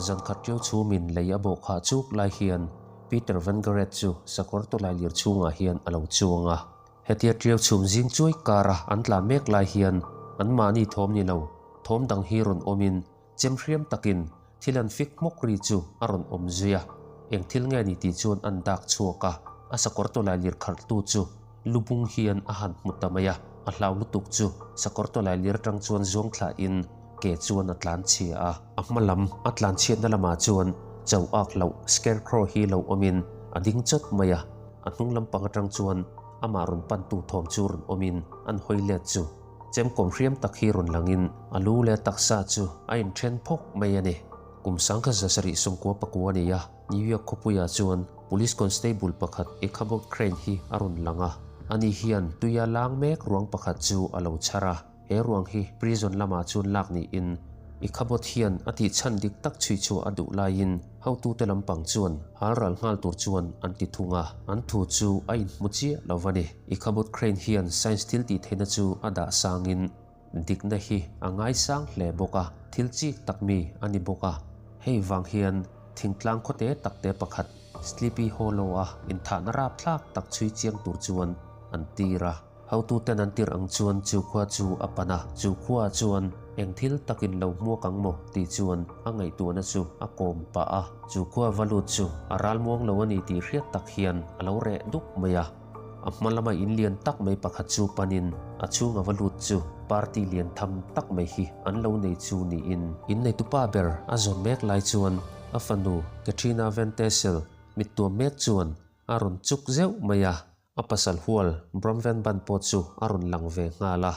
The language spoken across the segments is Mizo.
Zan khat ṭiau chhumin lei a bawh khah chuk lai hian Peter Van Garrett chu sakawr tawlailir chhungah hian a lo chuang a. Hetia ṭiau chhum zing chuai kara an tlan mek lai hian anmahni thawm ni lo, thawm dang hi rawn awmin chem hriam takin thil an fik hmawk ri chu a rawn awm zui a. Eng thil nge ni tih chuan an dak chhuak a, a sakawr tawlailir kharhtu chu lubung hian a han hmu ta mai a, a hlau lutuk chu sakawr tawlailir atang chuan zuang thlahin ke chuan a tlan chhia a. A hma lam a tlan chhiatna lamah chuan cho ak loh scarecrow hi lo awmin a ding chawt mai a, a hnung lampang atang chuan amah rawn pantu thawm chu rawn awmin an hawi let chu chemkawm hriam tak hi rawn langin a lu leh taksa chu a inthen phawk mai a ni. Kum 1794 a ni a, New York khawpuiah chuan Police Constable pakhat Ichabod Crane hi a rawn lang a, ani hian tuia lang mek ruang pakhat chu a lo chhar a. He ruang hi prison lamah chuan lak niin Ichabod hian a tih chhan dik tak chhui chhuah a duh laiin hotute lampang chuan hal ral nghal tur chuan an ti thung a, an thu chu a inhmu chiah lo va ni. Ichabod Crane hian science thil tih theihna chu a dah sangin dikna hi a ngaisang hle bawk a, thil chik tak mi a ni bawk a. Hei vang hian thingtlang khawte takte pakhat Sleepy Hollow-a inthahna rapthlak tak chhui chiang tur chuan an tir a. Hotuten an tirh ang chuan chu khua chu a pan a, chu khuaah chuan eng thil takin lo hmuak ang maw tih chuan a ngaihtuahna chu a kawm pah a. Chu khua va lut chu a ral muang lo a ni tih hriat tak hian a lo reh duk mai a. A hma lama in lian tak mai pakhat chu panin a chhunga va lut chu party lian tham tak mai hi an lo nei chu niin. Inneitupa ber a zawn mek lai chuan a fanu Katrina Van Tassel mittuam mek chuan a rawn chuk zeuh mai a. A pasal hual Bram Van Ban pawh chu a rawn lang ve nghal a.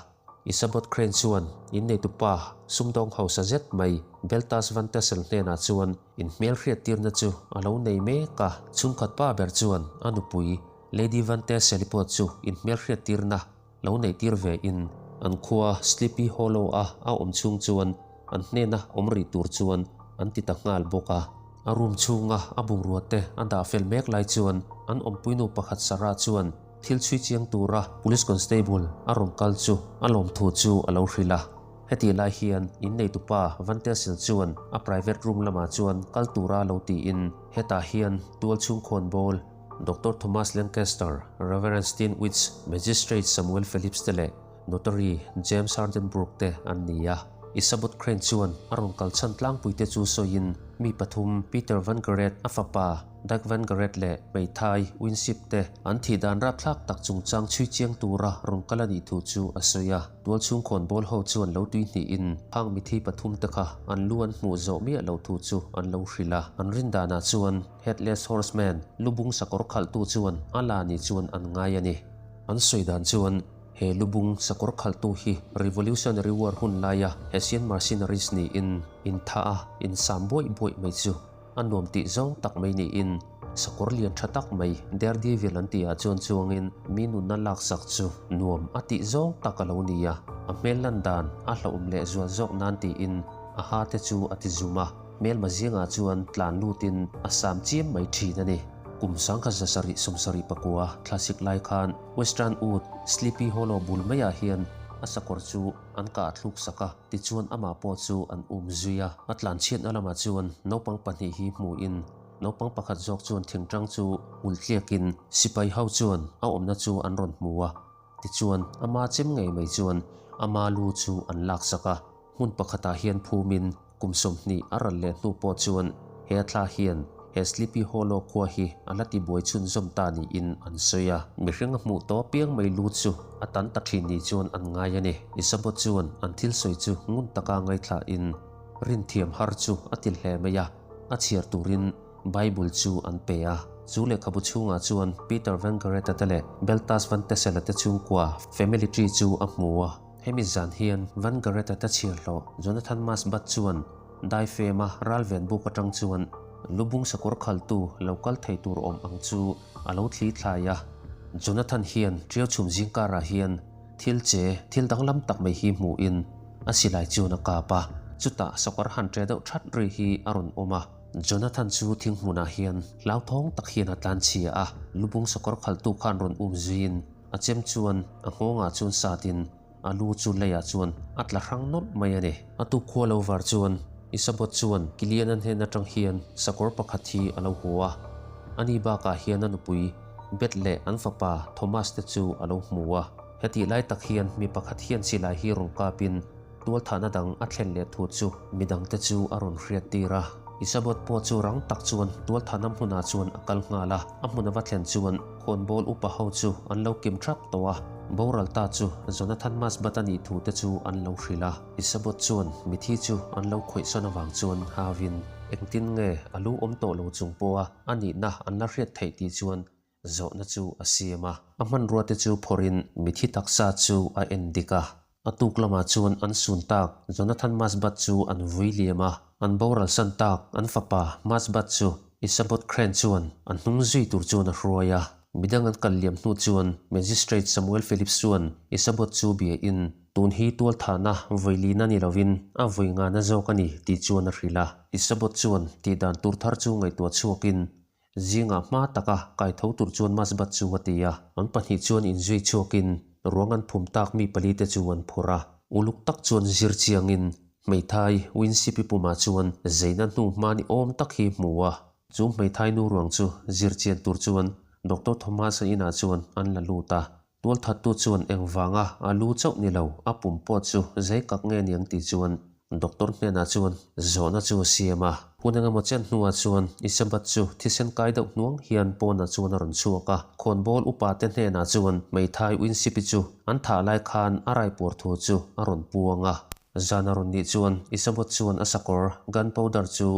Isabot Crane chuan inneitu pa sumdawng hausa zet mai Beltas Van Tassel hnenah chuan inhmelhriattirna chu a lo nei mek a. Chhungkhat pa ber chuan a nupui Lady Van Tassel-i pawh chu inhmelhriattirna lo neihtir ve in an khua Sleepy Hollow a a awm chhung chuan an hnena awm rih tur chuan an ti ta nghal bawk a. A room chhunga a bungrua te a dah fel mek lai chuan an awmpuinu pakhat Sarah chuan thil chhui chiang tura Police Constable a rawn kal chu a lawmthu chu a lo hrilh a. Hetih lai hian inneitupa Van Tassel chuan a private room lamah chuan kal tura lo tiin hetah hian tual chhung khawnbawl Doctor Thomas Lancaster, Reverend Steen Witts, Magistrate Samuel Phillips te leh Notary James Hardenburg te an ni a. Isabot Crane chuan a rawn kal chhan tlangpui te chu sawiin mi pathum Peter Van Garrett, a fapa Dyke Van Garrett leh hmeithai Winship te an thih dan rapthlak tak chungchang chhui chiang tura rawn kal a nih thu chu a sawi a. Tualchhung khawnbawl ho chuan lo tui hnihin hang mithi pathum te kha an lu an hmuh zawh miah lo thu chu an lo hrilh a. An rin danah chuan Headless Horseman, lubung sakawr khalhtu chuan a la ni chuan an ngai a ni. An sawi dan chuan he lubung sakawr khalhtu hi Revolutionary War hun laia Hessian mercenaries niin intha a insam buaih buaih mai chu a nuam tih zawng tak mai niin sakawr lian tha tak mai Daredevil an tihah chuan chuangin mi nunna laksak chu nuam a tih zawng tak a lo ni a, a hmel lan dan a hlauhawm leh zual zawk nan tiin a ha te chu a ti zum a. Hmelma zingah chuan tlan lutin a sam chiam mai thin a ni. Kum 1779 thlasik lai khan Western Wood, Sleepy Hollow bul maiah hian a sakawr chu an kah thluk sak a, tichuan amah pawh chu an um zui a. A tlan chhiatna lamah chuan naupang pahnih hi hmuhin naupang pakhat zawk chuan thingtang chu ulh tliakin sipai ho chuan a awmna chu an rawn hmu a, tichuan ama chem ngei mai chuan ama lu chu an laksak a. Hmun pakhatah hian phumin kum 20 a ral leh hnu pawh chuan he a thla hian he Sleepy Hollow khua hi a la tibuai chhunzawm ta niin an sawi a. Mihring a hmuh tawh piang mai lu chu a tan ta thin ni chuan an ngai a ni. Isabot chuan an thil sawi chu ngun taka ngaithlain rinthiam har chu a ti hle mai a, a chhiar turin Bible chu an pe a. Chu lehkhabu chhungah chuan Peter Van Garrett-a te leh Beltas Van Tessel-a te chhungkua family tree chu a hmu a. Hemi zan hian Van Garrett-a ta chhiar hlawh Jonathan Masbat chuan dai fema ral ven buk atang chuan lubung sakawr khaltu lo kal thei tur awm ang chu a lo thli thlai a. Jonathan hian ṭiau chhum zingkarah hian thil che thil danglam tak mai hi hmuhin a silai chuan a kap a, chutah sakawr han ṭe deuh ṭhat ri hi a rawn awm a. Jonathan chu thing hmunah hian hlauthawng tak hian a tlanchhia a, lubung sakawr khaltu khan rawn um zuiin A chem chuan a nghawngah chuan satin a lu chu leiah chuan a tla hrang nawlh mai a ni. A tuk khua lo var chuan Isabot chuan Kilian-a hnen atang hian sakawr pakhat hi a lo hu a. Ani bakah hian a nupui Beth leh an fapa Thomas te chu a lo hmu a. Hetih lai tak hian mi pakhat hian silai hi rawn kapin tualthahna dang a thlen leh thu chu midangte chu a rawn hriat tir a. Isabot pawh chu rang tak chuan tualthahna hmunah chuan a kal nghal a. A hmun a va thlen chuan khawnbawl upa ho chu an lo kim thap tawh a. Boral ta chu Jonathan Masbat a nih thu te chu an lo hrilh a. Isabot chuan mithi chu an lo khawihsawn avang chuan hauin engtin nge a lu awm tawh lo chung pawha a nihna an la hriat theih tih chuan zawhna chu a siam a. A hmanrua te chu phawrhin mithi taksa chu a en dik a. A tuk lamah chuan an sun tak Jonathan Masbat chu an vui liam a. An boral san tak an fapa Masbat chu Isabot Crane chuan an hnung zui tur chuan a hruai a. Midang an kal liam hnu chuan Magistrate Samuel Phillips chuan Isabot chu bia in Tun hi tualthahna vawi lina ni lovin a vawi ngana zawk a ni tih chuan a hrilh a. Isabot chuan tih dan tur thar chu ngaihtuah chhuakin zingah hma taka kai tho tur chuan Masbat chu a ti a. An pahnih chuan inzui chhuakin ruang an phum tak mi pali te chu an phur a. Uluk tak chuan zir chiangin hmeithai Winsipi pumah chuan zeina hnu hma ni awm tak hi hmu a. Chu hmeithai nu ruang chu zir chian tur chuan Doctor Thomas-a inah chuan an la lut a. Tualthattu chuan engvanga a lu chauh ni lo, a pum pawh chu zei kak nge niang tih chuan doctor hnenah chuan zawhna chu a siam a. Hun engemaw chen hnuah chuan Isabeth chu thisen kai deuh hnuang hian pawnah chuan a rawn chhuak a. Khawnbawl upa te hnenah chuan hmeithai Winsipi chu an thah lai khan a raipuar thu chu a rawn puang a. Zan a rawn nih chuan Isabeth chuan a sakawr gunpowder chu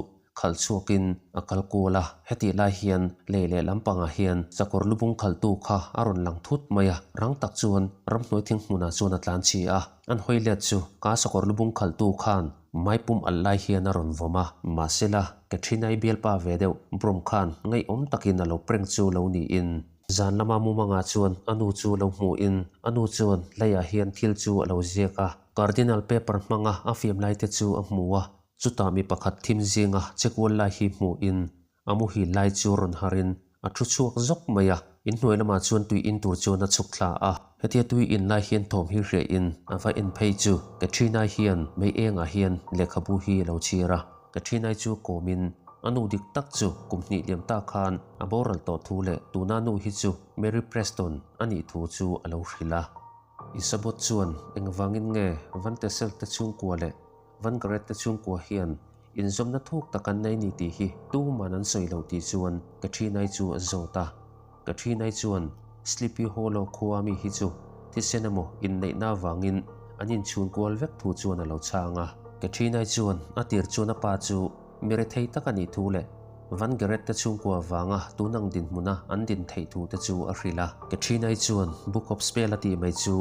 khalh chhuakin a kal kual a, hetih lai hian lei leh lampangah hian sakawr lubung khalhtu kha a rawn lang thut mai a, rang tak chuan ramhnuai thing hmunah chuan a tlan chhi a, an hawi let chu ka sakawr lubung khalhtu khan maipum alh lai hian a rawn vawm a, mahsela Catherine-i bialpa ve deuh Brom khan ngaihawm takin a lo prank chu lo niin. Zan lama mumangah chuan a nu chu lo hmuhin a nu chuan leiah hian thil chu a lo ziak a, Cardinal paper hmanga a fiam lai te chu a hmu a, Chutah mi pakhat thim zinga chekual lai hi hmuhin a muhil lai chu rawn harin a thu chhuak zawk mai a, inhnuai lamah chuan tui in tur chuan a chhuk thla a. Hetia tui in lai hian thawm hi hriahin a va en phei chu Katrina-i hian mei engah hian lehkhabu hi a lo chhir a. Katrina-i chu kawmin a nu dik tak chu kum hnih liam ta khan a boral tawh thu leh tuna nu hi chu Mary Preston a nih thu chu a lo hrilh a. Isabot chuan engvangin nge Van Tessel te chhungkua leh Van Garrett te chhungkua hian inzawmna thuk tak an nei ni tih hi tuman an sawi lo tih chuan Katrina-i chu a zawt a. Katrina-i chuan Sleepy Hollow khua mi hi chu thisen emaw inneihna avangin an inchhun kual vek thu chuan a lo chhang a. Katrina-i chuan a tir chuan a pa chu mi rethei tak a nih thu leh Van Garrett te chhungkua avanga tun ang dinhmuna an din theih thu te chu a hrilh a. Katrina-i chuan Book of Spell a tih mai chu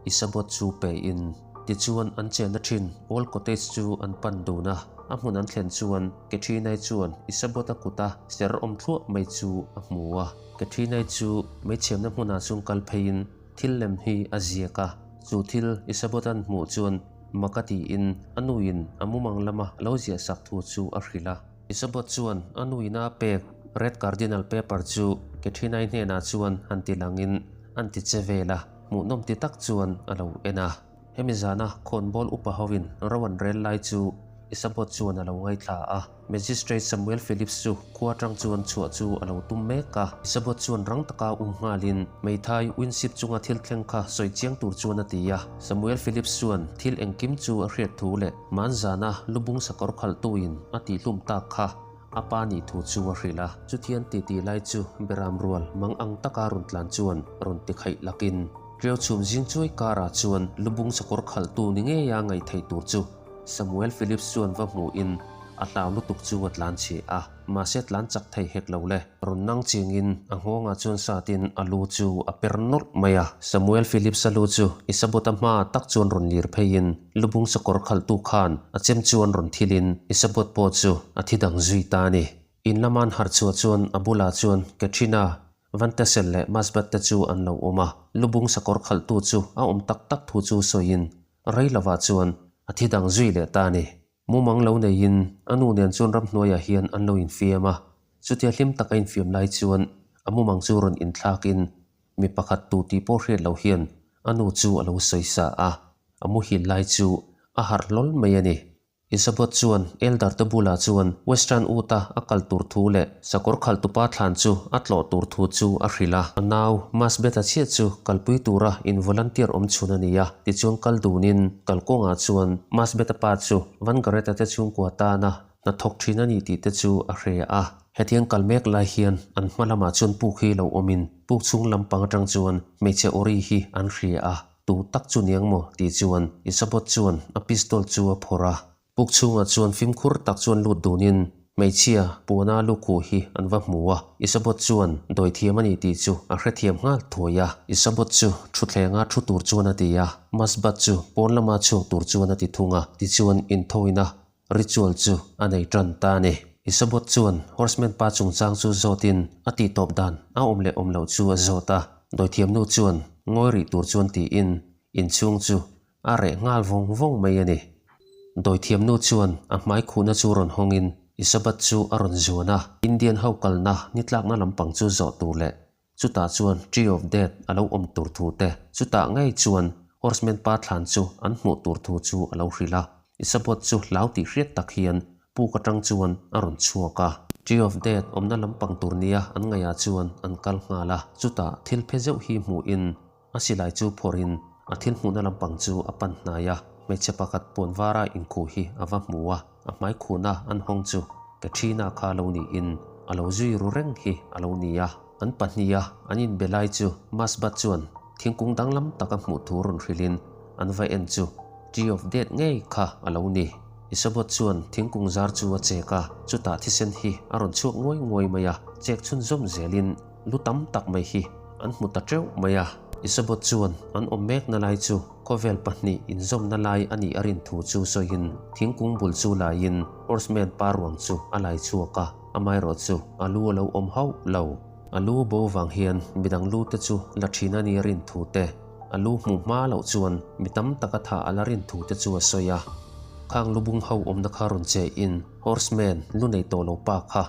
Isabot chu pe in Tichuan an chenna thin Old Cottage chu an pan dun a, a hmun an thlen chuan Katrina-i chuan Isabot-a kuta ser awm thluah mai chu a hmu a. Katrina-i chu meichhiamna hmunah chuan kal pheiin thil lem hi a ziak a, chu thil Isabot-a'n hmuh chuan mak a tiin a nuin a mumang lama a lo ziah sak thu chu a hrilh a. Isabot chuan a nuina a pek Red Cardinal paper chu Katrina-i hnenah chuan han ti langin an ti che vel a. Hmuhnawm ti tak chuan a lo en a. Hemi zana khawnbawl upa hoin ro an rel lai chu Isabot chuan a lo ngaithla a. Magistrate Samuel Phillips chu khua atang chuan chhuah chu a lo tum mek a. Isabot chuan rang taka um nghalin hmeithai Winship chunga thil thleng kha sawi chiang tur chuan a ti a. Samuel Phillips chuan thil engkim chu a hriat thu leh hmanzana lubung sakawr khalhtuin a tihhlum tak kha A pa nih thu chu a hrilh a, chutiang titi lai chu Beram rual mang ang taka rawn tlan chuan rawn ti khaih lakin Ṭiau chhum zing chuai karah chuan lubung sakawr khalhtu ni ngeia ngaih theih tur chu Samuel Phillips chuan va hmuhin a hlau lutuk chu a tlan chhe a, mahse tlan chak thei hek lo le. Rawn nang chingin a nghawngah chuan satin a lu chu a per nawlh mai a, Samuel Phillips-a lu chu Isabota hmaah tak chuan rawn lir pheiin Lubung sakawr khalhtu khan a chem chuan rawn thilin Isabot pawh chu a thi dang zui ta a ni. In lama an harh chhuah chuan a bulah chuan Katrina, Van Tassel leh Masbat te chu an lo awm a. Lubung sakawr khalhtu chu a awm tak tak thu chu sawiin rei lovah chuan a thi dang zui leh ta a ni. Mumang lo neiin a nu nen chuan ramhnuaiah hian an lo infiam a. Chutia hlim taka infiam lai chuan a mumang chu rawn inthlakin Mi pakhat tu tih pawh hriat loh hian a nu chu a lo sawi sa a, a muhil lai chu a harh hlawl mai a ni. Isabot chuan Elder te bulah chuan Western Ut-a a kal tur thu leh sakawr khalhtupa thlan chu a tlawh tur thu chu a hrilh a. A nau Masbeth-a chhiat chu kalpui tura in volunteer awm chhun a ni a, tichuan kal dunin kalkawngah chuan Masbeth-a pa chu Van Garrett-a te chhungkua tana hna thawk thin a ni tih te chu a hre a. Hetiang kal mek lai hian an hma lamah chuan puk hi lo awmin puk chhung lampang atang chuan hmeichhe awri hi an hria a, tu tak chu niang maw tih chuan Isabot chuan a pistol chu a phawrh a. Puk chhungah chuan fimkhur tak chuan lut dunin hmeichhia puana lu khuh hi an va hmu a, Isabot chuan dawithiam a ni tih chu a hrethiam nghal thuai a. Isabot chu thuthlenga thu tur chuan a ti a, Masbat chu pawn lama chhuak tur chuan a ti thung a, tichuan inthawina Ritual chu a nei tan ta a ni. Isabot chuan Horseman pa chungchang chu zawtin a tihtawp dan a awm leh awm loh chu a zawt a. Dawithiamnu chuan ngawi rih tur chuan tiin inchhung chu a reh nghal vawng vawng mai a ni. Dawithiamnu chuan a hmai khuhna chu rawn hawngin Isabot chu a rawn zuan a. Indian ho kalna nitlakna lampang chu zawh tur leh Chutah chuan Tree of Death a lo awm tur thu te, chutah ngei chuan Horseman pa thlan chu an hmuh tur thu chu a lo hrilh a. Isabot chu hlau tih hriat tak hian puk atang chuan a rawn chhuak a. Tree of Death awmna lampang tur nia an ngaihah chuan an kal nghal a. Chutah thil phe zeuh hi hmuhin a silai chu phawrhin a thil hmuhna lampang chu a pan hnai a. Hmeichhe pakhat puan vara inkhuh hi a va hmu a. A hmai khuhna an hawng chu Katrina kha lo niin a lo zui ru reng hi a lo ni a. An pahniha an inbe lai chu Masbat chuan thingkung danglam taka hmuh thu rawn hrilhin an va en chu Tree of Death ngei kha a lo ni. Isabot chuan thingkung zar chu a chek a, chutah thisen hi a rawn chhuak nguai nguai mai a, chek chhunzawm zelin lu tam tak mai hi an hmu ta teuh mai a. Isabot chuan an awm mekna lai chu khawvel pahnih inzawmna lai a nih a rin thu chu sawiin thingkung bul chu laiin Horseman pa ruang chu a lai chhuak a. Amaherawh chu a lu a lo awm hauh lo. A lu bo vang hian midang lu te chu la thin a ni a rin thu te, a lu hmuh hma loh chuan mi tam taka thah a la rin thu te chu a sawi a. Khang lu bung ho awmna kha rawn che in Horseman lu nei tawh lo pa kha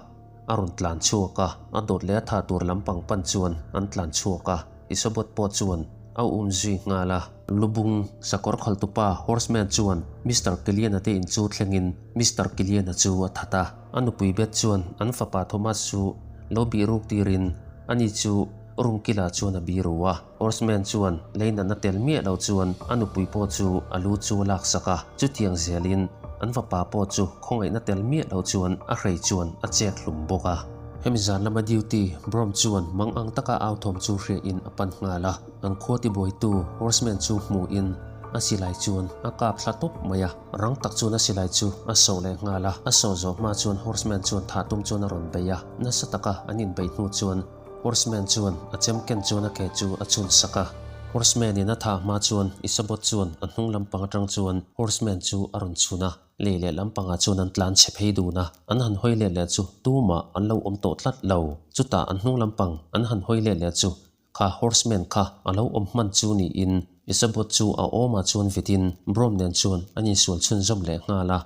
a rawn tlan chhuak a, a dawt leh a thah tur lampang pan chuan an tlan chhuak a, Isobot pawh chuan a um zui nghal a. Lubung sakawr khaltupa Horseman chuan Mister Killian-a te in chu thlengin Mister Killian-a chu a that a. A nupui Beth chuan an fapa Thomas chu lo bih ruk tirin ani chu room kilah chuan a biru a. Horseman chuan lei natna tel miah lo chuan a nupui pawh chu a lu chu a laksak a. Chutiang zelin an fapa pawh chu khawngaihna tel miah lo chuan a hrei chuan a chek hlum bawk a. Hemi zan lama duty Brom chuan mang ang taka au thawm chu hriain a pan nghal a. An khua tibuaitu Horseman chu hmuhin a silai chuan a kap thla tawp mai a, rang tak chuan a silai chu a sawh leh nghal a, a sawh zawh hma chuan Horseman chuan thah tum chuan a rawn bei a, nasa taka an inbeih hnu chuan Horseman chuan a chem ken chuan a ke chu a chhun sak a. Horseman in a thah hma chuan Isabot chuan a hnung lampang atang chuan Horseman chu a rawn chhun a, lei leh lampangah chuan an tlan chhe phei dun a, an han hawi let leh chu tumah an lo awm tawh tlat lo, chutah an hnung lampang an han hawi let leh chu Kha horseman kha a lo awm hman chu niin Isabot chu a awmah chuan vitin Brom nen chuan an insual chhunzawm leh nghal a.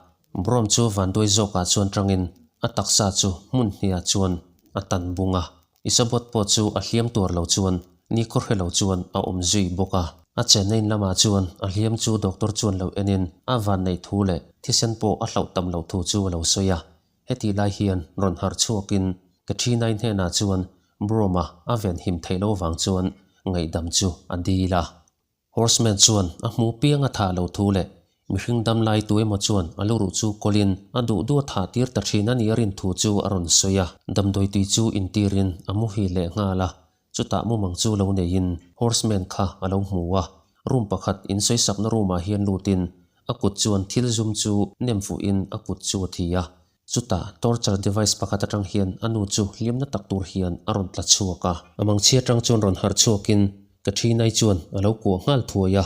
Brom chu vanduai zawkah chuan tangin a taksa chu hmun hniah chuan a tan bung a. Isabot pawh chu a hliam tuar lo chuan nikhaw hre lo chuan a awm zui bawk a. A chenna in lamah chuan a hliam chu doctor chuan lo enin a vanneih thu leh thisen pawh a hlauh tam loh thu chu a lo sawi a. Hetih lai hian rawn harh chhuakin Katrina-i hnenah chuan Broma a ven him theih loh vang chuan ngaihdam chu a dil a. Horseman chuan a hmu piang a thah lo thu leh mihring dam lai tu emaw chuan a luruh chu kawlin a duh duh a thah tir ta thin a nih a rin thu chu a rawn sawi a. Damdawi tui chu intirin a muhil leh nghal a, chutah mumang chu lo neiin Horseman kha a lo hmu a. Room pakhat insawisakna room-ah hian lutin a kut chuan thil zum chu nem fuhin a kut chu a thi a. Chutah torture device pakhat atang hian a nu chu hlimna tak tur hian a rawn tla chhuak a. A mangchhia atang chuan rawn harh chhuakin Katrina-i chuan a lo kuah nghal thuai a.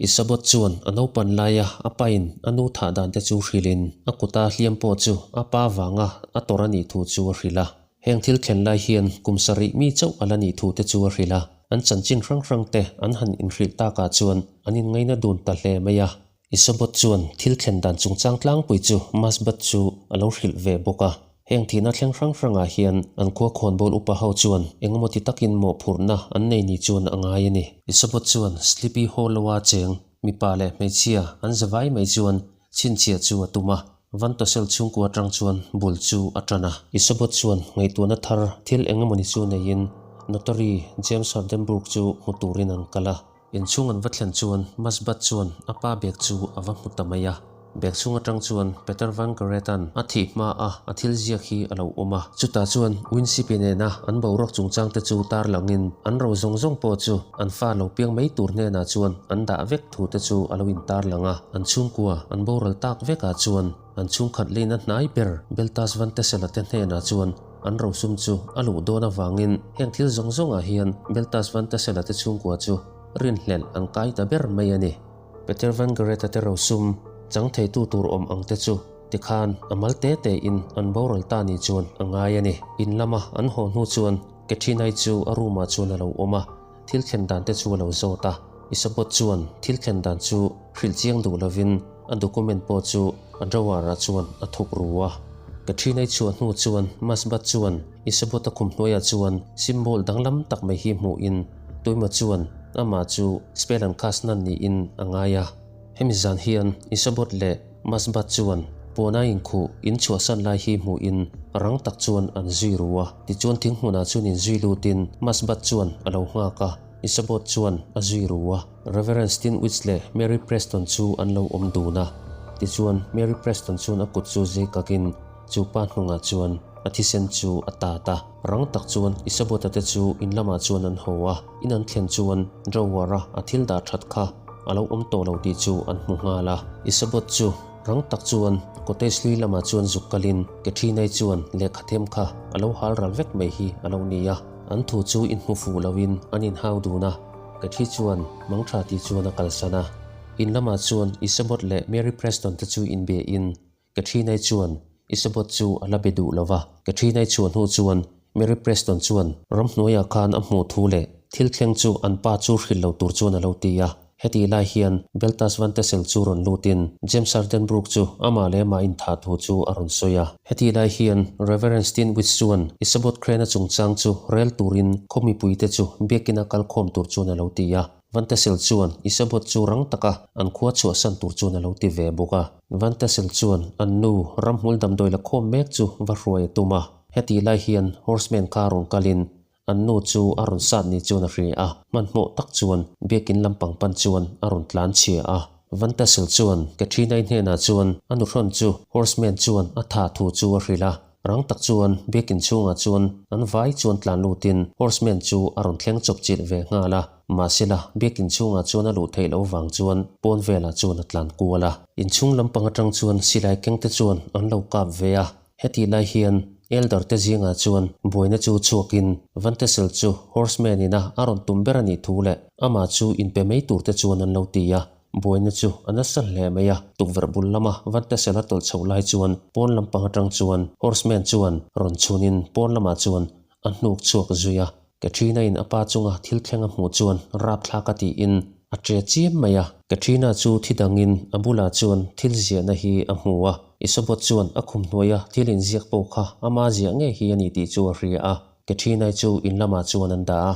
Isabot chuan a naupan laia a pain a nu thah dan te chu hrilhin a kuta hliam pawh chu a pa vanga a tawrh a nih thu chu a hrilh a. Heng thil thlen lai hian kum sarih mi chauh a la nih thu te chu a hrilh a. An chanchin hrang hrang te an han inhrilh takah chuan an inngaina dun ta hle mai a. Isabot chuan thil thlen dan chungchang tlangpui chu Masbat chu a lo hrilh ve bawk a. Heng thihna thleng hrang hrangah hian an khua khawnbawl upa ho chuan engemaw ti takin mawhphurhna an nei ni chuan a ngai a ni. Isabot chuan Sleepy Hollow-a cheng mipa leh hmeichhia an zavai mai chuan Chhinchhiah chu a tum a, Van Tassel chhungkua atang chuan bul chu a tan a. Isobot chuan ngaihtuahna thar thil eng emawni chu neiin Notary James Hardenburg chu hmu turin an kal a. Inchhung an va thlen chuan Masbat chuan a pa bag chu a va hmu ta mai a. Bag chhung atang chuan Peter Van Gerret-a'n a thih hma a a thil ziak hi a lo awm a. Chutah chuan Winsipi nena an boruak chungchang te chu tarlangin an ro zawng zawng pawh chu an fa lo piang mai tur hnenah chuan an dah vek thu te chu a lo intarlang a. An chhungkua an boral tak vekah chuan an chhungkhat leina hnai ber Beltas Van Tessel-a te hnenah chuan an rosum chu a luh dawn avangin heng thil zawng zawngah hian Beltas Van Tessel-a te chhungkua chu rinhlelh an kai ta ber mai a ni. Peter Van Gerret-a te rosum chang theitu tur awm ang te chu tikhan a mal te tein an boral ta ni chuan a ngai a ni. In lama an haw hnu chuan Catherine-i chu a room-ah chuan a lo awm a. Thil thlen dan te chu a lo zawt a, Isabot chuan thil thlen dan chu hrilh chiang duh lovin a document pawh chu a drawer ah chuan a thuk ru a. Katrina-i chhuah hnu chuan Masbat chuan Isabot a khum hnuaiah chuan symbol danglam tak mai hi hmuhin Tuima chuan amah chu spell an cast nan niin a ngai a. Hemi zan hian Isabot leh Masbat chuan puan a inkhuh in chhuahsan lai hi hmuhin rang tak chuan an zui ru a. Tichuan thing hmunah chuan inzui lutin Masbat chuan a lo nghak a, Isabot chuan a zui ru a. Reverend Stinwitz leh Mary Preston chu an lo awm dun a. Tichuan Mary Preston chuan a kut chu zei kakin chu pa hnungah chuan a thisen chu a tat a. Rang tak chuan Isabota te chu in lamah chuan an haw a, in an thlen chuan drawer-a a thil dah that kha a lo awm tawh lo tih chu an hmu nghal a. Isabot chu rang tak chuan cottage hlui lamah chuan zuk kalin Katrina-i chuan lehkha them kha a lo hal ral vek mai hi a lo ni a, an thu chu inhmu fuh loin an inhau dun a, Katri chuan mangtha tih chuan a kalsan a. In lamah chuan Isabot leh Mary Preston te chu inbe-in Katrina-i chuan Isabot chu a la be duh lo va. Katrina-i chhuah hnu chuan Mary Preston chuan ramhnuaiah khan a hmuh thu leh thil thleng chu an pa chu hrilh lo tur chuan a lo ti a. Hetih lai hian Beltas Van Tassel chu rawn lutin James Hardenbrook chu amah leh amah inthah thu chu a rawn sawi a. Hetih lai hian Reverend Stinwitz chuan Isabot Crane-a chungchang chu rel turin khaw mipuite chu biakina kal khawm tur chuan a lo ti a. Van Tassel chuan Isabot chu rang taka an khua chhuahsan tur chuan a lo ti ve bawk a. Van Tassel chuan an nu ramhmul damdawi la khawm mek chu va hruai a tum a. Hetih lai hian Horseman kha rawn kalin an nu chu a rawn sat ni chuan a hria a, hmanhmawh tak chuan biakin lampang pan chuan a rawn tlan chhia a. Van Tassel chuan Katrina-i hnenah chuan a nuhrawn chu Horseman chuan a tha thu chu a hrilh a. Rang tak chuan biakin chhungah chuan an vai chuan tlan lutin Horseman chu a rawn thleng chawp chilh ve nghal a. Mahsela, biakin chhungah chuan a luh theih loh vang chuan pawn velah chuan a tlan kual a. Inchhung lampang atang chuan silai kengte chuan an lo kap ve a. Hetih lai hian Elder te zingah chuan buaina chu chhuakin Van Tassel chu Horseman ina a rawn tum ber a nih thu leh amah chu inpe mai tur te chuan an lo ti a. Buaina chu a nasa hle mai a, tukverh bul lama Van Tassel a tawlh chhoh lai chuan pawn lampang atang chuan Horseman chuan rawn chhunin pawn lamah chuan a hnuk chhuak zui a. Katrina-in a pa chunga thil thleng a hmuh chuan rapthlak a tiin a che chiam mai a. Katrina chu thi dangin a bulah chuan thil ziahna hi a hmu a, Isobot chuan a khum hnuaia thil inziak pawh kha ama ziah ngei hi a ni tih chu a hria a. Katrina-i chu in lamah chuan an dah a.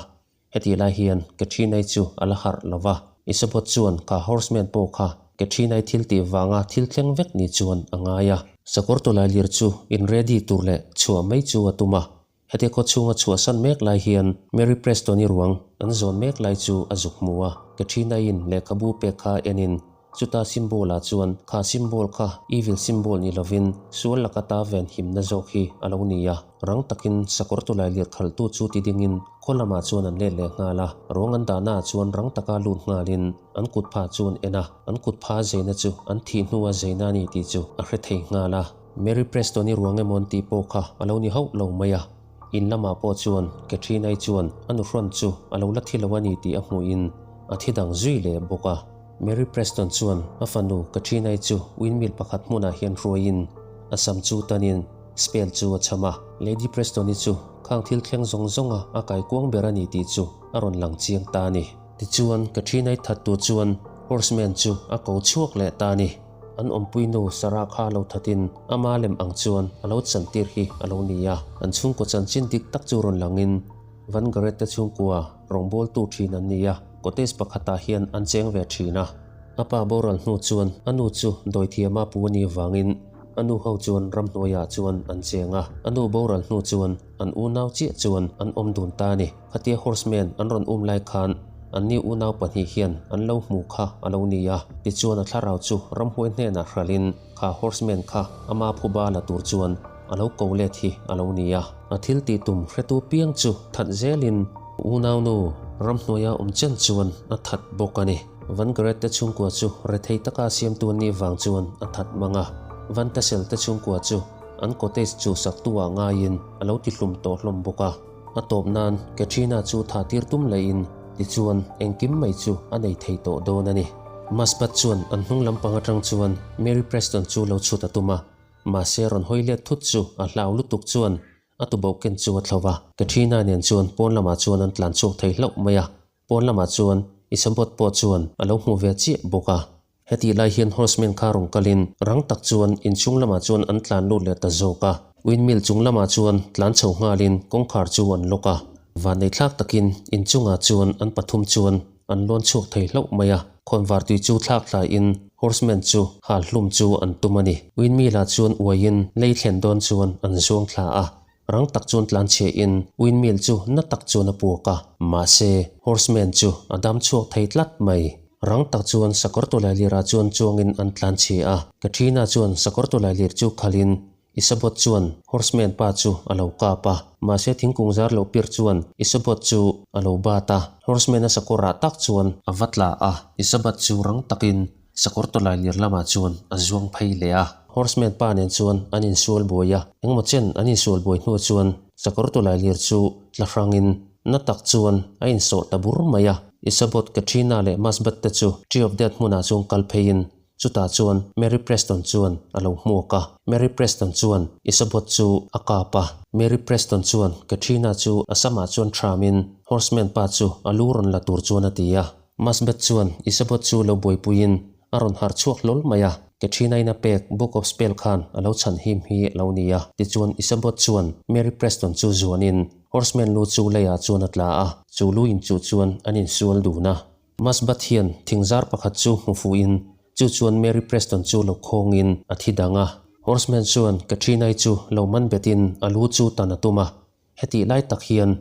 Hetih lai hian Katrina-i chu a la harh lo va, Isobot chuan kha horseman pawh kha Katrina-i thil tih vanga thil thleng vek ni chuan a ngai a. Sakawr tawlailir chu in ready tur leh chhuah mai chu a tum a. Heti khaw chhunga chhuahsan mek lai hian Mary Preston-i ruang an zawn mek lai chu a zuk hmu a. Katrina-in lehkhabu pek kha enin chuta symbol-ah chuan kha symbol kha evil symbol ni lovin sual laka ta ven himna zawk hi a lo ni a. Rang takin sakawr tawlai lir khalhtu chu ti dingin khaw lamah chuan an let leh nghal a. Ruang an dahnaah chuan rang taka lut nghalin an kutpha chu an en a. An kutpha zeina chu an thih hnua zeina a ni tih chu a hre thei nghal a. Mary Preston-i ruang emaw an tih pawh kha a lo ni hauh lo mai a, in lamah pawh chuan Katrina-i chuan a nuhrawn chu a lo la thi lo a ni tih a hmuhin a thi dang zui leh bawk a. Mary Preston chuan a fanu Katrina-i chu windmill pakhat hmunah hian hruaiin a sam chu tanin spell chu a cham a. Lady Preston-i chu khang thil thleng zawng zawnga a kaikuang ber a ni tih chu a rawn lang chiang ta a ni. Tichuan Katrina-i thattu chuan Horseman chu a ko chhuak leh ta a ni. An awmpui nu Sarah kha lo thatin ama lem ang chuan a lo chantir hi a lo ni a. An chhungkaw chanchin dik tak chu rawn langin Van Garrett te chhungkua rawngbawltu thin an ni a, cottage pakhatah hian an cheng ve thin a. A pa boral hnu chuan a nu chu dawithiama pu a nih vangin a nu ho chuan ramhnuaiah chuan an cheng a. A nu boral hnu chuan an unau chiah chuan an awm dun ta a ni. Khatia horseman an rawn um lai khan anni unau pahnih hian an lo hmu kha a lo ni a. Tichuan a thlarau chu ramhuai hnenah hralhin kha horseman kha ama phuba la tur chuan a lo ko let hi a lo ni a. A thil tih tum hretu piang chu that zelin unaunu ramhnuaia awm chen chuan a that bawk a ni. Van Garrett te chhungkua chu rethei taka siamtu an nih vang chuan a that mang a. Van Tassel te chhungkua chu an cottage chu saktu ah ngaiin a lo ti hlum tawh hlawm bawk a. A tawp nan Katrina chu tha tir tum laiin tichuan engkim mai chu a nei thei tawh dawn a ni. Masbat chuan an hnung lampang atang chuan Mary Preston chu lo chhut a tum a, mahse rawn hawi let thut chu a hlau lutuk chuan a tuboh ken chu a thlo va. Katrina nen chuan pawn lamah chuan an tlan chhuak thei hlauh mai a, pawn lamah chuan Isabot pawh chuan a lo hmu ve chiah bawk a. Hetih lai hian horseman kha rawn kalin rang tak chuan inchhung lamah chuan an tlan lut leh ta zawk a. Windmill chung lamah chuan tlan chho nghalin kawngkhar chu an lock a. Vanneihthlak takin inchungah chuan an pathum chuan an lawn chhuak thei hlauh mai a. Khawnvar tui chu thlak hlaiin horseman chu hal hlum chu an tum a ni. Windmill ah chuan uaiin lei thlen dawn chuan an zuang thla a. Rang tak chuan tlanchhia in windmill chu na tak chuan a puak a, mahse horseman chu a dam chhuak thei tlat mai. Rang tak chuan sakawr tawlailir ah chuan chuangin an tlanchhia a, Katrina chuan sakawr tawlailir chu khalhin Isabot chuan horseman pa chu a lo kap a, mahse thingkung zar loh pir chuan Isabot chu a lo bat a, horseman a sakawr ah tak chuan a va tla a, Isabat chu rang takin Sakawr tawlailir lamah chuan a zuang phei leh a. Horseman pa nen chuan an insual buai a, engmaw chen an insual buai hnu chuan sakawr tawlailir chu tla hrangin na tak chuan a insawh ta bur mai a. Isabot, Katrina leh Masbat te chu Tree of Death hmunah chuan kal pheiin chutah chuan Mary Preston chuan a lo hmuak a. Mary Preston chuan Isabot chu a kap a. Mary Preston chuan Katrina chu a samah chuan thramin Horseman pa chu a lu rawn la tur chuan a ti a. Masbeth chuan Isabot chu lo buaipuiin a rawn harh chhuak hlawl mai a, Katrina-in a pek Book of Spell khan a lo chhan him hi a lo ni a. Tichuan Isabot chuan Mary Preston chu zuanin Horseman lu chu leiah chuan a tla a, chu lu inchuh chuan an insual dun a. Masbeth hian thingzar pakhat chu hmu fuhin chu chuan Mary Preston chu lo khawngin a thi dang a. Horseman chuan Katrina-i chu lo man betin a lu chu tan a tum a, Hetih lai tak hian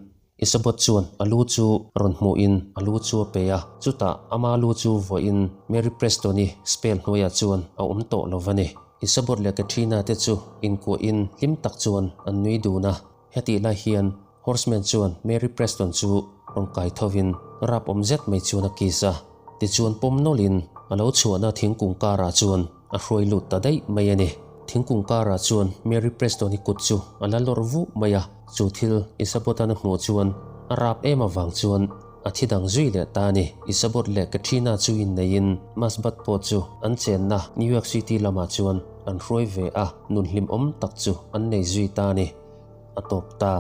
Isabot chuan a lu chu rawn hmuhin a lu chu a pe a, chutah ama lu chu vuahin Mary Preston-i spell hnuaiah chuan a awm tawh lo va ni. Isabot leh Katrina te chu inkuahin hlim tak chuan an nui dun a. Hetih lai hian Horseman chuan Mary Preston chu rawn kai thovin rap awm zet mai chuan a kiss a, tichuan pawm nawlhin a lo chhuahna thingkung karah chuan A hruai lut ta daih mai a ni. Thingkung karah chuan Mary Preston-i kut chu a la lawr vuh mai a, chu thil Isabot-a'n a hmuh chuan a rap em avang chuan a thi dang zui leh ta a ni. Isabot leh Katrina chu inneihin Masbat pawh chu an chenna New York City lamah chuan an hruai ve a, nun hlimawm tak chu an nei zui ta a ni. A tawp ta.